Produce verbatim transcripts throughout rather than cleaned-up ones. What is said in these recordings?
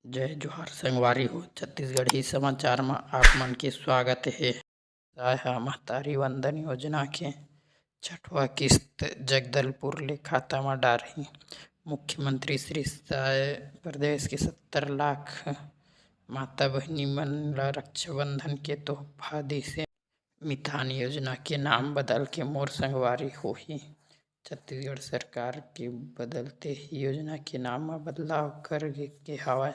जय जोहार संगवारी हो, छत्तीसगढ़ी समाचार म आप मन के स्वागत हे। आय ह महतारी वंदन योजना के छठवा किस्त जगदलपुर ले खाता म डारही। मुख्यमंत्री श्री साय प्रदेश के सत्तर लाख माता बहिनी मन ल रक्षाबंधन के तोहफा दिसे। मितान योजना के नाम बदल के मोर संगवारी होही। छत्तीसगढ़ सरकार के बदलते ही योजना के नाम म बदलाव कर गे हवय।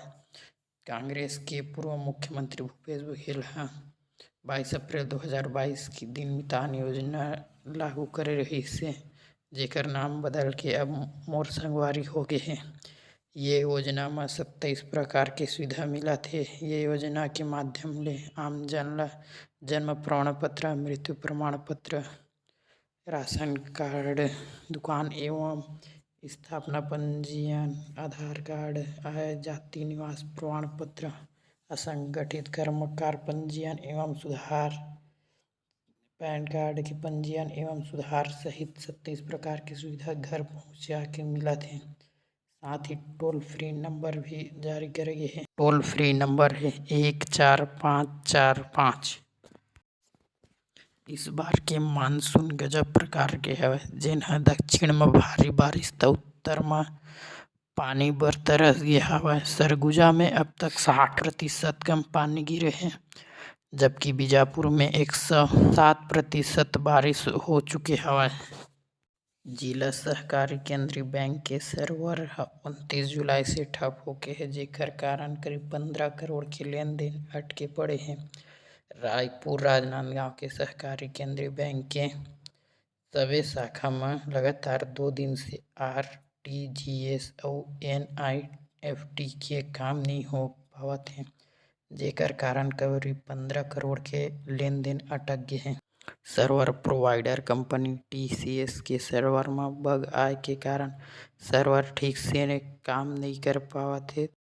कांग्रेस के पूर्व मुख्यमंत्री भूपेश बघेल ह बाईस अप्रैल दो हज़ार बाईस के दिन मितान योजना लागू करे रहिस हे, जेकर नाम बदल के अब मोर संगवारी हो गे हे। ये योजना म सत्ताईस प्रकार के सुविधा मिलत हे। ये योजना के माध्यम ले आम जन ल जन्म प्रमाण पत्र, मृत्यु प्रमाण पत्र, राशन कार्ड, दुकान एवं स्थापना पंजीयन, आधार कार्ड, आय, जाति, निवास प्रमाण पत्र, असंगठित कर्मकार पंजीयन एवं सुधार, पैन कार्ड के पंजीयन एवं सुधार सहित सत्ताईस प्रकार के सुविधा घर पहुंचा के मिलत हे। साथ ही टोल फ्री नंबर भी जारी करे गे हे। टोल फ्री नंबर हे एक चार पाँच चार पाँच। इस बार के मानसून गजब प्रकार के हवय, जेन ह दक्षिण म भारी बारिश त उत्तर म पानी बर तरस गे हवय। सरगुजा में अब तक साठ प्रतिशत कम पानी गिरे हे, जबकि बीजापुर में एक सौ सात प्रतिशत बारिश हो चुके हवय। जिला सहकारी केंद्रीय बैंक के सर्वर ह उनतीस जुलाई से ठप होके हे, जेकर कारण करीब पंद्रह करोड़ के लेन देन अटके पड़े हे। रायपुर राजनांदगांव के सहकारी केंद्रीय बैंक के सबे शाखा म लगातार दो दिन से आरटीजीएस अउ एनईएफटी के काम नइ हो पावत हे, जेकर कारण करीब पंद्रह करोड़ के लेन देन अटक गे हे। सर्वर प्रोवाइडर कंपनी टीसीएस के सर्वर म बग आए के कारण सर्वर ठीक से काम नइ कर पावत हे।